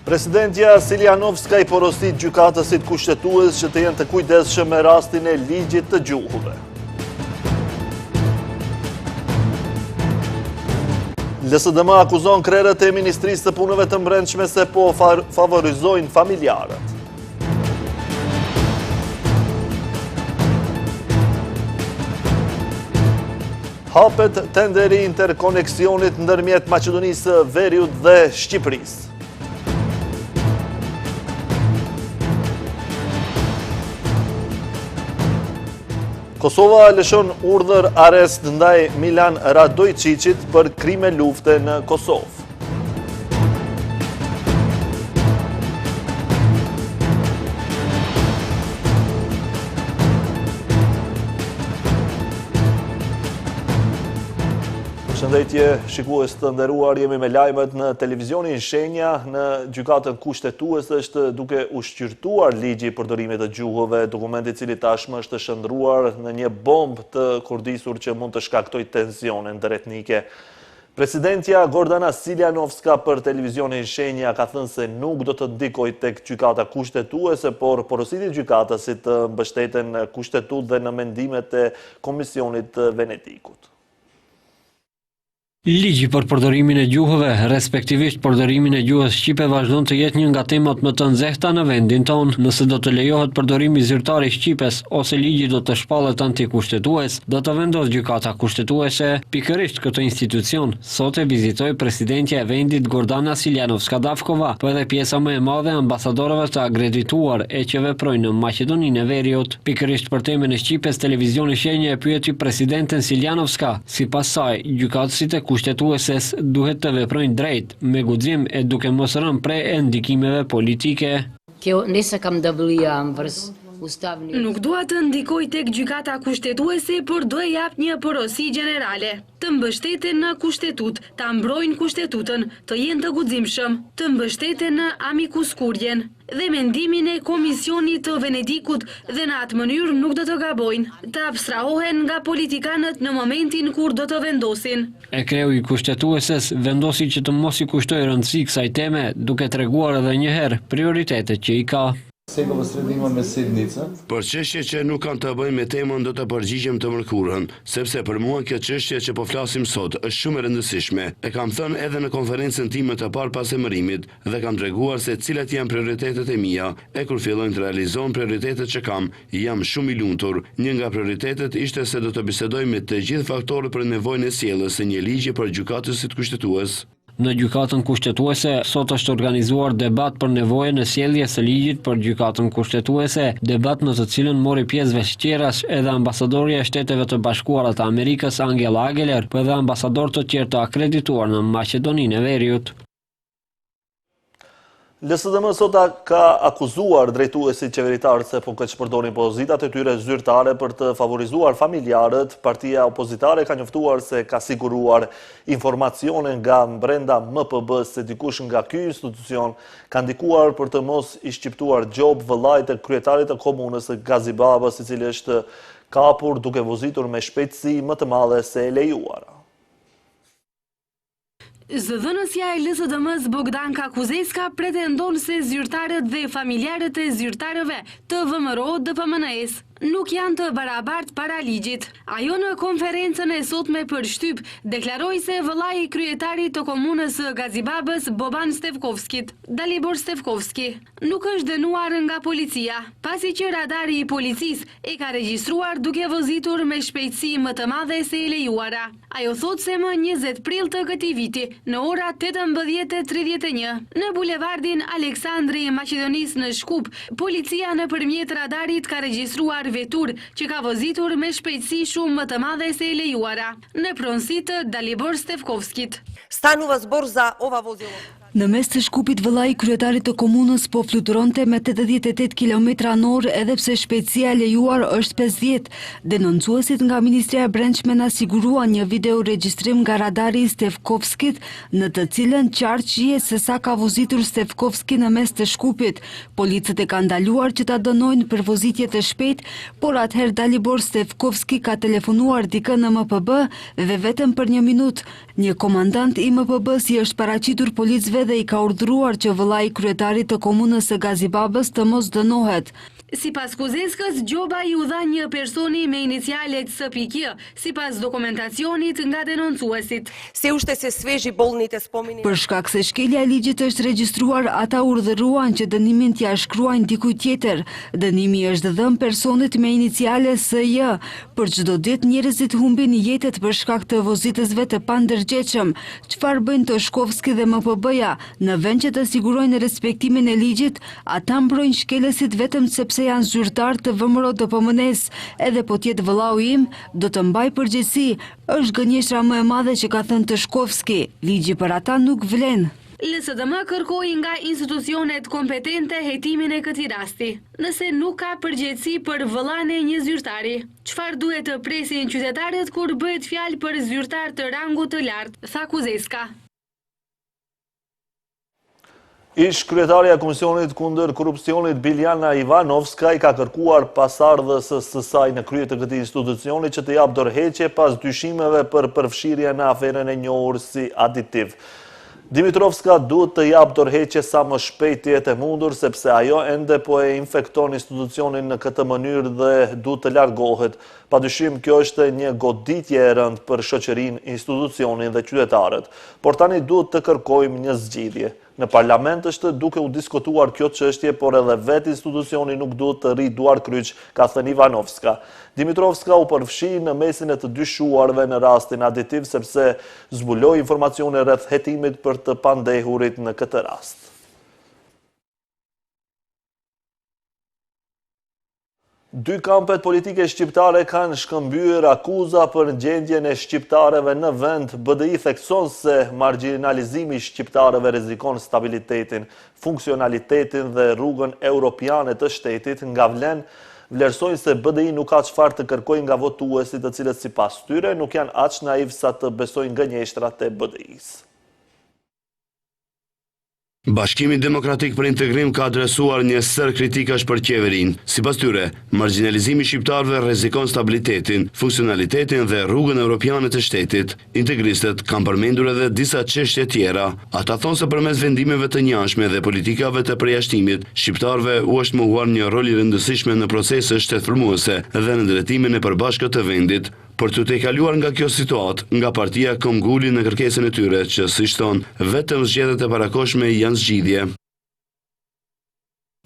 Presidentja Siljanovska i porosit gjykatësit kushtetues që të jenë të kujdesshëm me rastin e ligjit të gjuhëve. LSDM akuzon krerët e Ministrisë së Punëve të Mbrendshme se po favorizojnë familjarët. Hapet tenderi i interkoneksionit ndërmjet Maqedonisë së Veriut dhe Shqipërisë. Kosova lëshon urdhër arrest ndaj Milan Radojçiqit për krime lufte në Kosovë. Përshëndetje, shikues të nderuar, jemi me lajmet në televizionin Shenja në gjykatën kushtetuese është duke u shqyrtuar ligji i përdorimit të gjuhëve, dokument i cili tashmë është shndërruar në një bombë të kurdisur që mund të shkaktojë tensione ndëretnike. Presidentja Gordana Siljanovska për televizionin Shenja ka thënë se nuk do të ndikojë tek Gjykata Kushtetuese, por porositi gjykatësit të mbështeten në Kushtetutë dhe në mendimet e Komisionit të Venedikut. Ligji për përdorimin e gjuhëve, respektivisht përdorimin e gjuhës shqipe vazhdon të jetë një nga temat më të nxehta në vendin tonë. Nëse do të lejohet përdorimi zyrtar i shqipes ose ligji do të shpallet antikushtetues, do të vendosë Gjykata Kushtetuese. Pikërisht këtë institucion, sot e vizitoi presidentja e vendit Gordana Siljanovska Davkova, po edhe pjesa më e madhe e ambasadorëve të akredituar e që veprojnë në Maqedoninë e Veriut. Pikërisht për temën e shqipes, televizioni Shenja e pyeti presidenten Siljanovska. Sipas saj, gjykatësit e Kushtetueses duhet të veprojnë drejt, me guxim e duke mos rënë pre e ndikimeve politike. Kjo ne sakam da vlijam vrz ustavni. Nuk dua të ndikoj tek Gjykata Kushtetuese, por do e jap një porosi gjenerale. Të mbështeten në Kushtetutë, ta mbrojnë Kushtetutën, të jenë të guximshëm, të mbështeten në Amicus Curiae dhe mendimin e Komisionit të Venedikut dhe në atë mënyrë nuk do të gabojnë. Të abstrahohen nga politikanët në momentin kur do të vendosin. E kreu i Kushtetueses vendosi që të mos i kushtojë rëndësi kësaj teme, duke treguar edhe një herë prioritetet që i ka. Për çështje që nuk kanë të bëjnë me temën do të përgjigjem të mërkurën, sepse për mua kjo çështje që po flasim sot është shumë e rëndësishme. E kam thënë edhe në konferencën time të parë pas emërimit dhe kam treguar se cilat janë prioritetet e mia, e kur fillojnë të realizohen prioritetet që kam, jam shumë i lumtur. Një nga prioritetet ishte se do të bisedoj me të gjithë faktorët për nevojën e sjelljes së një ligji për gjykatësit kushtetues. Në Gjykatën Kushtetuese, sot është organizuar debat për nevojën e sjelljes së ligjit për Gjykatën Kushtetuese, debat në të cilën mori pjesë veç tjerash edhe ambasadorja e Shteteve të Bashkuara të Amerikës Angela Ageler, po edhe ambasadorë të tjerë të akredituar në Maqedoninë e Veriut. LSDM sot ka akuzuar drejtuesit qeveritarë se po keqpërdorin pozitat e tyre zyrtare për të favorizuar familjarët. Partia opozitare ka njoftuar se ka siguruar informacione nga brenda MPB se dikush nga ky institucion ka ndikuar për të mos i shqiptuar gjobë vëllait të kryetarit të komunës së Gazibabës, i cili është kapur duke vozitur me shpejtësi më të madhe se e lejuara. Zëdhënësja e LSDM-së Bogdanka Kuzeska pretendon se zyrtarët dhe familjarët e zyrtarëve të VMRO-DPMNE-së nuk janë të barabartë para ligjit. Ajo në konferencën e sotme për shtyp deklaroi se vëllai i kryetarit të komunës së Gazibabës Boban Stevkovskit, Dalibor Stevkovski, nuk është dënuar nga policia, pasi që radari i policisë e ka regjistruar duke vozitur me shpejtësi më të madhe se e lejuara. Ajo thotë se më 20 prill të këtij viti, në ora 18:31, në bulevardin Aleksandri i Maqedonisë në Shkup, policia nëpërmjet radarit ka regjistruar veturë që ka vozitur me shpejtësi shumë më të madhe se e lejuara, në pronësi të Dalibor Stevkovskit. Stanува збор за ова возило. Në mes të Shkupit vëllai i kryetarit të komunës po fluturonte me 88 kilometra në orë edhe pse shpejtësia e lejuar është 50. Denoncuesit nga Ministria e Brendshme na siguruan një video regjistrim nga radari i Stevkovskit, në të cilën qartë shihet se sa ka vozitur Stevkovski në mes të Shkupit. Policët e kanë ndaluar që ta dënojnë për vozitje të shpejtë, por atëherë Dalibor Stevkovski ka telefonuar dikë në MPB dhe vetëm për një minutë. Një komandant i MPB-së i është paraqitur policëve dhe. dhe i ka urdhëruar që vëllai i kryetarit të komunës së Gazi Babës të mos dënohet. Sipas Kuzeskës, gjoba iu dha një personi me inicialet S.J, sipas dokumentacionit nga denoncuesit. Се уште се свежи болните спомени. Për shkak se shkelja e ligjit është regjistruar, ata urdhëruan që dënimin t'ia shkruajnë dikujt tjetër. Dënimi është dhënë personit me iniciale SJ. Për çdo ditë njerëzit humbin jetët për shkak të vozitësve të pandërgjegjshëm. Çfarë bëjnë Toshkovski dhe MPB-ja? Në vend që të sigurojnë respektimin e ligjit, ata mbrojnë shkelësit vetëm sepse janë zyrtarë të VMRO-DPMNE-së. Edhe po të jetë vëllau im, do të mbaj përgjegjësi. Është gënjeshtra më e madhe që ka thënë Toshkovski. Ligji për ata nuk vlen. LSDM kërkoi nga institucionet kompetente hetimin e këtij rasti. Nëse nuk ka përgjegjësi për vëllanë e një zyrtari, çfarë duhet të presin qytetarët kur bëhet fjalë për zyrtarë të rangut të lartë, tha Kuzeska. Ish kryetarja e Komisionit kundër Korrupsionit Biljana Ivanovska i ka kërkuar pasardhëses së saj në krye të këtij institucioni që të japë dorëheqje pas dyshimeve për përfshirje në aferën e njohur si aditiv. Dimitrovska duhet të japë dorëheqje sa më shpejt të jetë e mundur sepse ajo ende po e infekton institucionin në këtë mënyrë dhe duhet të largohet. Padyshim kjo është një goditje e rëndë për shoqërinë, institucionin dhe qytetarët. Por tani duhet të kërkojmë një zgjidhje. Në parlament është duke u diskutuar kjo çështje, por edhe vetë institucioni nuk duhet të rrijë duarkryq, ka thënë Ivanovska. Dimitrovska u përfshi në mesin e të dyshuarve në rastin aditiv sepse zbuloi informacione rreth hetimit për të pandehurit në këtë rast. Dy kampet politike shqiptare kanë shkëmbyer akuza për gjendjen e shqiptarëve në vend. BDI thekson se margjinalizimi i shqiptarëve rrezikon stabilitetin, funksionalitetin dhe rrugën europiane të shtetit. Nga Vlen vlerësojnë se BDI nuk ka çfarë të kërkojë nga votuesit, të cilët sipas tyre nuk janë aq naivë sa të besojnë gënjeshtrat e BDI-së. Bashkimi Demokratik për Integrim ka adresuar një sërë kritikash për qeverinë. Sipas tyre, margjinalizimi i shqiptarëve rrezikon stabilitetin, funksionalitetin dhe rrugën europiane të shtetit. Integristët kanë përmendur edhe disa çështje tjera. Ata thonë se përmes vendimeve të njëanshme dhe politikave të përjashtimit, shqiptarëve u është mohuar një rol i rëndësishëm në procese shtetformuese dhe në drejtimin e përbashkët të vendit. Për t'u tejkaluar nga kjo situatë, nga partia këmbëngulin në kërkesën e tyre që, siç thonë, vetëm zgjedhjet e parakohshme janë zgjidhje.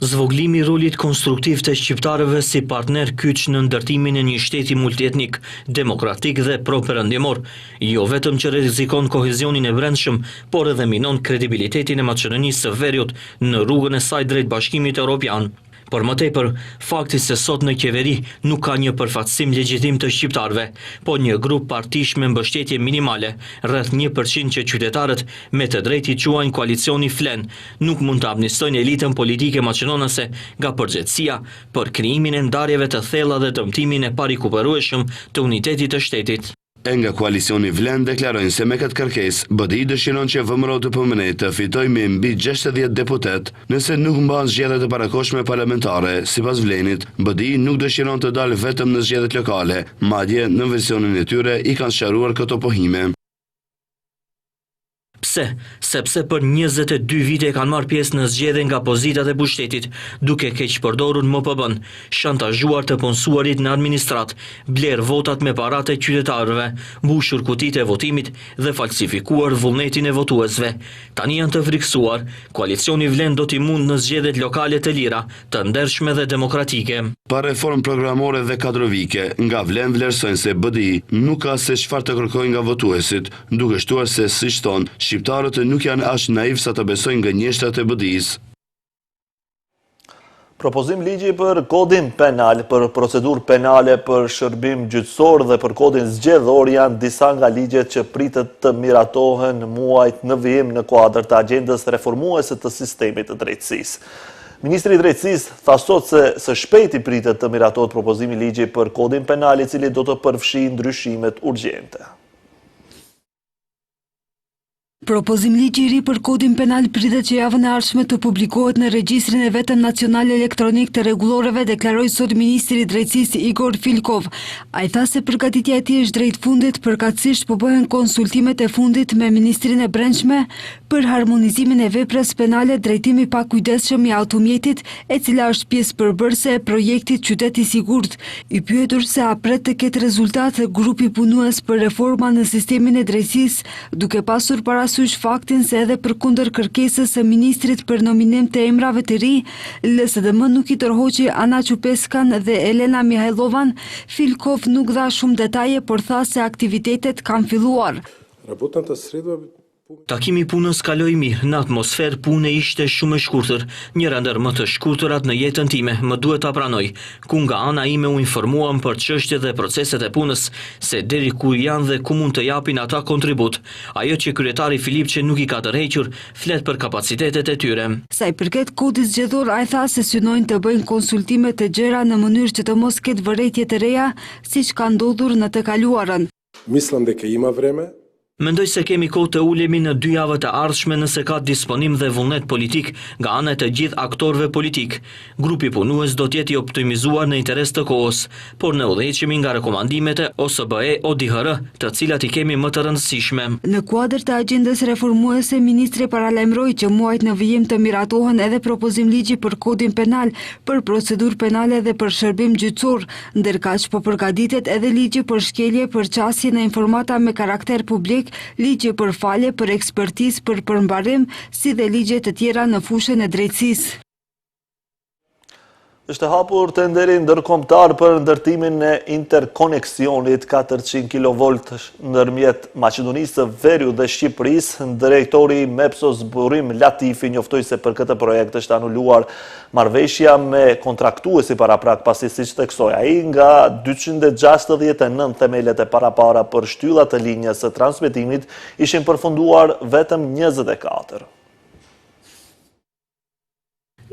Zvogëlimi i rolit konstruktiv të shqiptarëve si partner kyç në ndërtimin e një shteti multietnik, demokratik dhe pro-perëndimor, jo vetëm që rrezikon kohezionin e brendshëm, por edhe minon kredibilitetin e Maqedonisë së Veriut në rrugën e saj drejt Bashkimit Europian. Për më tepër, fakti se sot në qeveri nuk ka një përfaqësim legjitim të shqiptarëve, por një grup partish me mbështetje minimale, rreth 1% që qytetarët me të drejtë i quajnë koalicioni Flen, nuk mund të amnistojnë elitën politike maqedonase nga përgjegjësia për krijimin e ndarjeve të thella dhe dëmtimin e parikuperueshëm të unitetit të shtetit. E nga koalicioni Vlen deklarojnë se me këtë kërkesë, BDI dëshiron që VMRO-DPMNE të fitojë me mbi 60 deputetë. Nëse nuk mban zgjedhjet e parakohshme parlamentare, sipas Vlenit, BDI nuk dëshiron të dalë vetëm në zgjedhjet lokale, madje në versionin e tyre i kanë sqaruar këto pohime. Pse? Sepse për 22 vite kanë marrë pjesë në zgjedhje nga pozitat e pushtetit, duke keqpërdorur MPB-n, shantazhuar të punësuarit në administratë, blerë votat me paratë e qytetarëve, mbushur kutitë e votimit dhe falsifikuar vullnetin e votuesve. Tani janë të frikësuar, koalicioni Vlen do t'i mund në zgjedhjet lokale të lira, të ndershme dhe demokratike. Pa reformë programore dhe kadrovike, nga Vlen vlerësojnë se BDI nuk ka se çfarë të kërkojë nga votuesit, duke shtuar se, siç thonë, shqiptarët nuk janë aq naivë sa të besojnë gënjeshtrat e BDI-së. Propozim ligji për kodin penal, për procedurë penale, për shërbim gjyqësor dhe për kodin zgjedhor janë disa nga ligjet që pritet të miratohen muajt në vijim në kuadër të agjendës reformuese të sistemit të drejtësisë. Ministri i Drejtësisë tha sot se së shpejti pritet të miratohet propozimi ligji për kodin penal i cili do të përfshijë ndryshimet urgjente. Propozim ligji i ri për kodin penal pritet që javën e ardhshme të publikohet në regjistrin e vetëm nacional elektronik të rregulloreve, deklaroi sot ministri i Drejtësisë Igor Filkov. Ai tha se përgatitja e tij është drejt fundit, përkatësisht po bëhen konsultimet e fundit me Ministrinë e Brendshme. Për harmonizimin e veprës penale drejtim i pakujdesshëm i automjetit, e cila është pjesë përbërëse e projektit Qytet i Sigurt. I pyetur se a pret të ketë rezultat grupi punues për reforma në sistemin e drejtësisë, duke pasur parasysh faktin se edhe përkundër kërkesës së ministrit për nominim të emrave të ri, LSDM nuk i tërhoqi Ana Çupeskan dhe Elena Mihajllovan, Filkov nuk dha shumë detaje, por tha se aktivitetet kanë filluar. Работната средба Takimi i punës kaloi mirë, në atmosferë pune ishte shumë e shkurtër, njëra ndër më të shkurtërat në jetën time, më duhet ta pranoj, ku nga ana ime u informuam për çështjet dhe proceset e punës, se deri ku janë dhe ku mund të japin ata kontribut. Ajo që kryetari Filipçe nuk i ka tërhequr, flet për kapacitetet e tyre. Sa i përket Kodit Zgjedhor, ai tha se synojnë të bëjnë konsultime të gjera në mënyrë që të mos ketë vërejtje të reja, siç ka ndodhur në të kaluarën. Мислам дека има време. Mendoj se kemi kohë të ulemi në dy javët e ardhshme nëse ka disponim dhe vullnet politik nga ana e të gjithë aktorëve politikë. Grupi punues do të jetë i optimizuar në interes të kohës, por ne udhëheqemi nga rekomandimet e OSBE ODIHR, të cilat i kemi më të rëndësishme. Në kuadër të agjendës reformuese, ministri paralajmëroi që muajt në vijim të miratohen edhe propozim-ligji për Kodin Penal, për procedurë penale dhe për shërbim gjyqësor, Ndërkaq po përgatitet edhe ligji për shkelje për qasje në informata me karakter publik, ligji për falje, për ekspertizë, për përmbarim, si dhe ligje të tjera në fushën e drejtësisë. Është hapur tenderi ndërkombëtar për ndërtimin e interkoneksionit 400 kilovolt ndërmjet Maqedonisë së Veriut dhe Shqipërisë. Drejtori i MEPSO-s Burim Latifi njoftoi se për këtë projekt është anuluar Marrëveshja me kontraktuesin paraprak pasi siç theksoi ai nga 269 themelet e parapara për shtylla të linjës së transmetimit ishin përfunduar vetëm 24.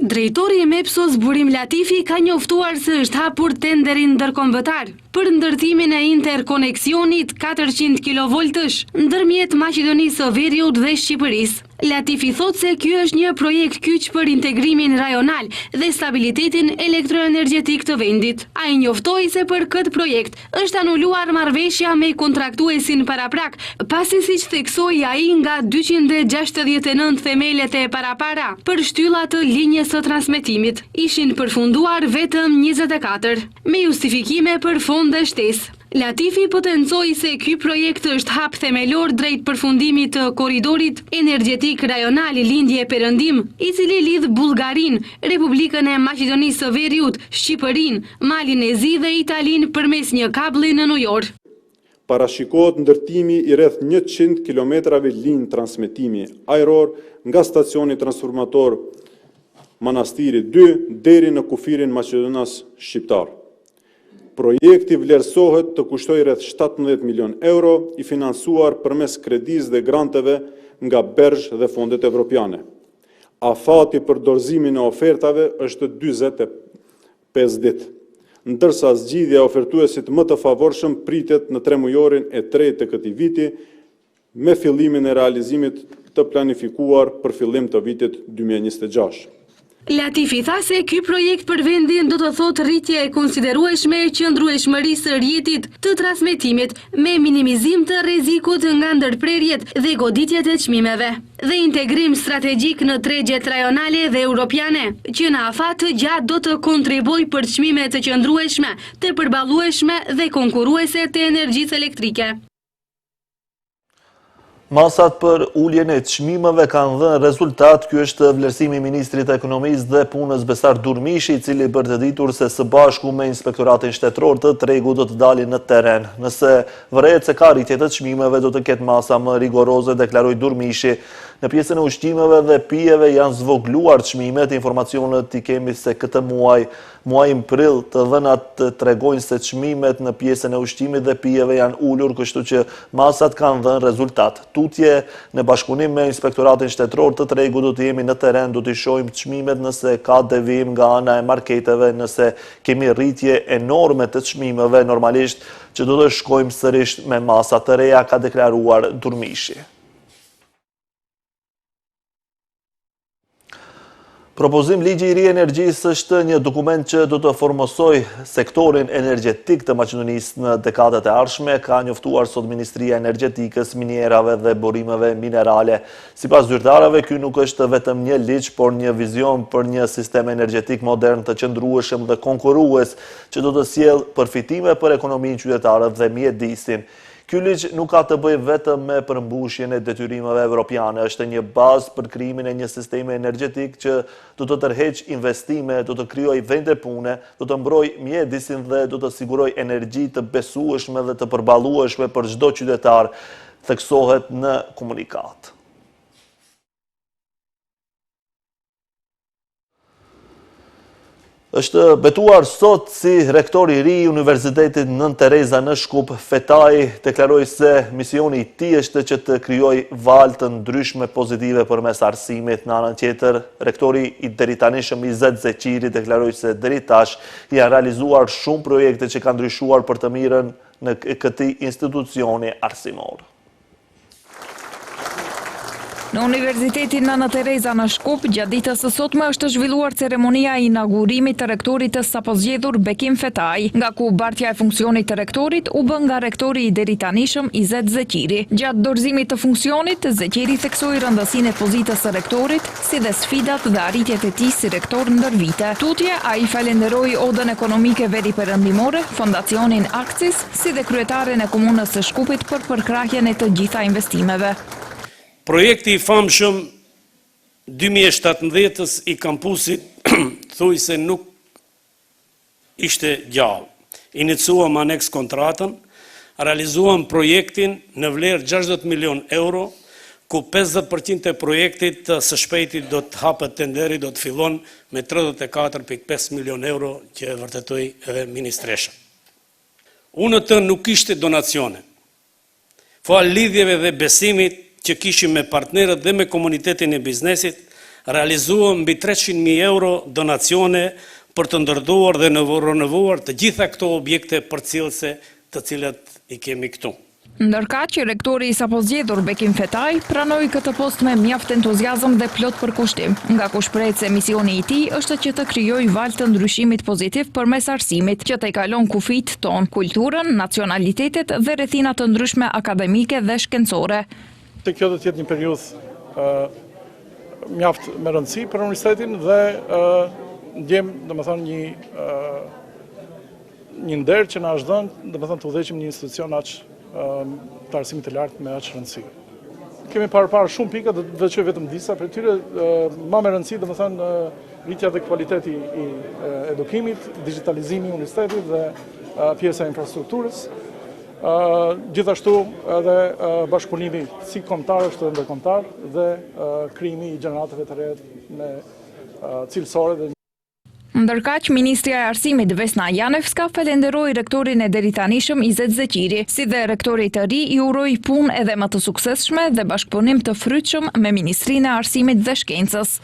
Drejtori i MEPSO-s Burim Latifi ka njoftuar se është hapur tenderi ndërkombëtar për ndërtimin e interkoneksionit 400 kilovoltësh ndërmjet Maqedonisë së Veriut dhe Shqipërisë. Latifi thotë se ky është një projekt kyç për integrimin rajonal dhe stabilitetin elektroenergjetik të vendit. Ai njoftoi se për këtë projekt është anuluar marrëveshja me kontraktuesin paraprak, pasi siç theksoi ai nga 269 themelet e parapara për shtylla të linjës së transmetimit, ishin përfunduar vetëm 24, me justifikime për fonde shtesë. Latifi potencoi se ky projekt është hap themelor drejt përfundimit të korridorit energjetik rajonal Lindje-Perëndim, i cili lidh Bullgarinë, Republikën e Maqedonisë së Veriut, Shqipërinë, Malin e Zi dhe Italinë përmes një kablli nënujor. Parashikohet ndërtimi i rreth 100 kilometrave linjë transmetimi ajror nga stacioni transformator Manastiri 2 deri në kufirin maqedonas-shqiptar. Projekti vlerësohet të kushtojë rreth 17 milionë euro, i financuar përmes kredisë dhe granteve nga BERZH dhe fondet evropiane. Afati për dorëzimin e ofertave është 45 ditë, ndërsa zgjidhja e ofertuesit më të favorshëm pritet në tremujorin e tretë të këtij viti, me fillimin e realizimit të planifikuar për fillim të vitit 2026. Latifi tha se ky projekt për vendin do të thotë rritje e konsiderueshme e qëndrueshmërisë së rrjetit të transmetimit me minimizim të rrezikut nga ndërprerjet dhe goditjet e çmimeve dhe integrim strategjik në tregjet rajonale dhe europiane, që në afat të gjatë do të kontribuojë për çmime të qëndrueshme, të përballueshme dhe konkurruese të energjisë elektrike. Masat për uljen e çmimeve kanë dhënë rezultat, ky është vlerësimi i Ministrit të Ekonomisë dhe Punës Besar Durmishi, i cili bëri të ditur se së bashku me Inspektoratin Shtetëror të Tregut do të dalin në terren. Nëse vërehet se ka rritje të çmimeve, do të ketë masa më rigoroze, deklaroi Durmishi. Në pjesën e ushqimeve dhe pijeve janë zvogëluar çmimet, informacionet i kemi se këtë muaj Muajin prill, të dhënat tregojnë se çmimet në pjesën e ushqimit dhe pijeve janë ulur, kështu që masat kanë dhënë rezultat. Tutje, në bashkëpunim me Inspektoratin Shtetëror të Tregut do të jemi në terren, do t'i shohim çmimet nëse ka devijim nga ana e marketeve, nëse kemi rritje enorme të çmimeve, normalisht që do të shkojmë sërish me masa të reja, ka deklaruar Durmishi. Propozim ligji i ri i energjisë është një dokument që do të formësojë sektorin energjetik të Maqedonisë në dekadat e ardhshme, ka njoftuar sot Ministria e Energjetikës, Minierave dhe Burimeve Minerale. Sipas zyrtarëve, ky nuk është vetëm një ligj, por një vizion për një sistem energjetik modern të qëndrueshëm dhe konkurrues, që do të sjellë përfitime për ekonominë, qytetarët dhe mjedisin. Ky ligj nuk ka të bëjë vetëm me përmbushjen e detyrimeve evropiane, është një bazë për krijimin e një sistemi energjetik që do të tërheqë investime, do të krijojë vende pune, do të mbrojë mjedisin dhe do të sigurojë energji të besueshme dhe të përballueshme për çdo qytetar, theksohet në komunikatë. Është betuar sot si rektor i ri i Universitetit Nënë Tereza në Shkup, Fetai deklaroi se misioni i tij është që të krijojë valë të ndryshme pozitive përmes arsimit. Në anën tjetër, rektori i deritanishëm Izet Zeqiri deklaroi se deri tash janë realizuar shumë projekte që kanë ndryshuar për të mirën në këtij institucioni arsimor. Në Universitetin Nënë Tereza në Shkup, gjatë ditës së sotme është zhvilluar ceremonia e inaugurimit të rektorit të sapozgjedhur Bekim Fetai, nga ku bartja e funksionit të rektorit u bë nga rektori i deritanishëm Izet Zeqiri. Gjatë dorëzimit të funksionit, Zeqiri theksoi rëndësinë e pozitës së rektorit, si dhe sfidat dhe arritjet e tij si rektor ndër vite. Tutje, ai falenderoi Odën Ekonomike Veriperëndimore, Fondacionin Akcis, si dhe kryetaren e Komunës së Shkupit për përkrahjen e të gjitha investimeve. Projekti i famshëm 2017-ës i kampusit thujse nuk ishte gjallë. Iniciuam aneks kontratën, realizuam projektin në vlerë 60 milion euro, ku 50% e projektit së shpejti do të hapet tenderi, do të fillon me 34.5 milion euro që e vërtetoi edhe ministresha. UNT nuk kishte donacione. Falë lidhjeve dhe besimit që kishim me partnerët dhe me komunitetin e biznesit, realizuam mbi 300.000 euro donacione për të ndërtuar dhe renovuar të gjitha këto objekte përcjellëse të cilat i kemi këtu. Ndërkaq, rektori i sapozgjedhur Bekim Fetai pranoi këtë post me mjaft entuziazëm dhe plot përkushtim, nga ku shprehet se misioni i tij është që të krijojë valë të ndryshimit pozitiv përmes arsimit, që tejkalon kufijtë tonë, kulturën, nacionalitetet dhe rrethina të ndryshme akademike dhe shkencore. Kjo do të jetë një periudhë mjaft me rëndësi për universitetin dhe ndjejmë, domethënë, një Një nder që na është dhënë, domethënë të udhëheqim një institucion aq të arsimit të lartë me aq rëndësi. Kemi paraparë shumë pika, do të veçoj vetëm disa prej tyre, më me rëndësi, domethënë rritja dhe kualiteti i edukimit, digjitalizimi i universitetit dhe pjesa e infrastrukturës. Gjithashtu edhe bashkëpunimi si kombëtar ashtu edhe ndërkombëtar dhe krijimi i gjeneratave të reja me cilësore dhe Ndërkaq, ministrja e Arsimit, Vesna Janevska, falenderoi rektorin e deritanishëm Izet Zeqiri, si dhe rektorit të ri i uroi punë edhe më të suksesshme dhe bashkëpunim të frytshëm me Ministrinë e Arsimit dhe Shkencës.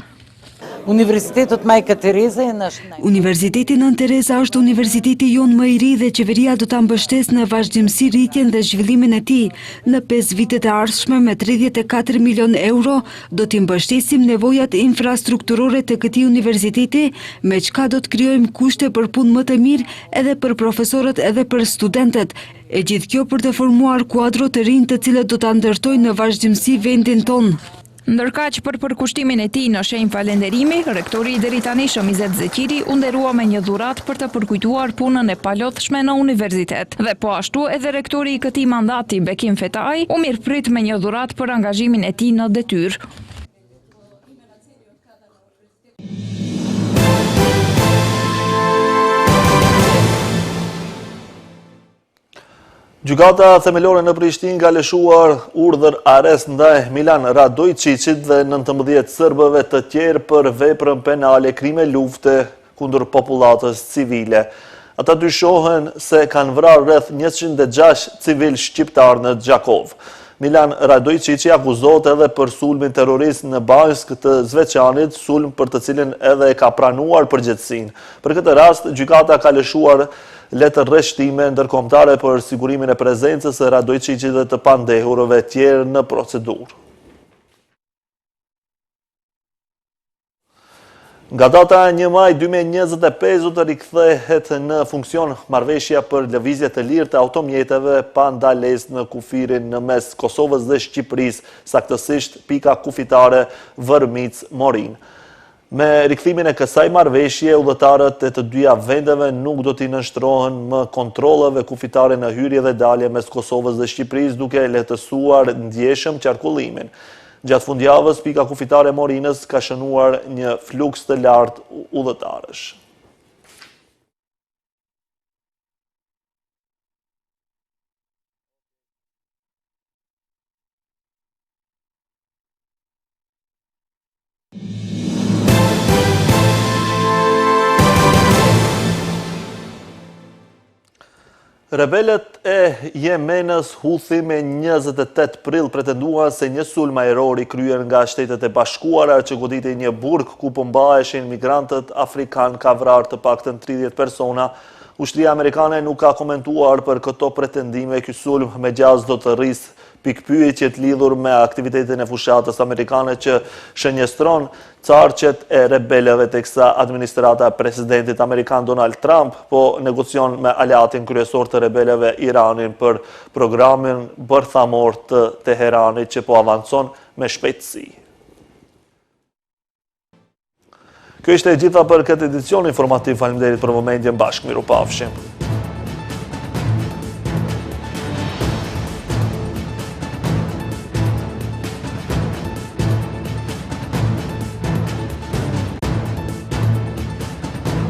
Universitetot Majka Tereza je nash Universiteti Nënë Tereza është universiteti jonë më i ri dhe qeveria do ta mbështesë në vazhdimësi rritjen dhe zhvillimin e tij. Në 5 vitet e ardhshme me 34 milionë euro Do t'i mbështesim nevojat infrastrukturore të këtij universiteti, me çka do të krijojmë kushte për punë më të mirë edhe për profesorët edhe për studentët. E gjithë kjo për të formuar kuadro të rinj të cilët do ta ndërtojnë në vazhdimësi vendin tonë. Ndërkaq, për përkushtimin e tij në shenjë falënderimi, rektori i deritanishëm Izet Zeqiri u nderua me një dhuratë për të përkujtuar punën e palodhshme në universitet. Dhe po ashtu edhe rektori i këtij mandati, Bekim Fetai, u mirëprit me një dhuratë për angazhimin e tij në detyrë. Gjykata Themelore në Prishtinë ka lëshuar urdhër arrest ndaj Milan Radoiçiqit dhe 19 serbëve të tjerë për veprën penale krime lufte kundër popullatës civile. Ata dyshohen se kanë vrarë rreth 106 civilë shqiptarë në Gjakovë. Milan Radoiçiqi akuzohet edhe për sulmin terrorist në Banjskë të Zveçanit, sulm për të cilin edhe e ka pranuar përgjegjësinë. Për këtë rast, gjykata ka lëshuar letërnjoftime ndërkombëtare për sigurimin e prezencës së Radoiçiqit dhe të pandehurve tjerë në procedurë. Nga data 1 maj 2025 do të rikthehet në funksion marrëveshja për lëvizje të lirë të automjeteve pa ndalesë në kufirin në mes Kosovës dhe Shqipërisë, saktësisht pika kufitare Vërmicë-Morinë. Me rikthimin e kësaj marrëveshje, udhëtarët e të dyja vendeve nuk do t'i nënshtrohen më kontrolleve kufitare në hyrje dhe dalje mes Kosovës dhe Shqipërisë, duke lehtësuar ndjeshëm qarkullimin. Gjatë fundjavës, pika kufitare e Morinës ka shënuar një fluks të lartë udhëtarësh. Rebelët e Jemenës Huthi me 28 prill pretenduan se një sulm ajror i kryer nga Shtetet e Bashkuara që goditi një burg ku po mbaheshin migrantët afrikanë ka vrarë të paktën 30 persona. Ushtria amerikane nuk ka komentuar për këto pretendime. Ky sulm me gjasë do të rrisë pikëpyetjet lidhur me aktivitetin e fushatës amerikane që shënjestron caqet e rebelëve teksa administrata e presidentit amerikan Donald Trump po negocion me aleatin kryesor të rebelëve Iranin për programin bërthamor të Teheranit që po avancon me shpejtësi. Kjo ishte e gjitha për këtë edicion informativ. Faleminderit për vëmendjen bashkë. Mirupafshim.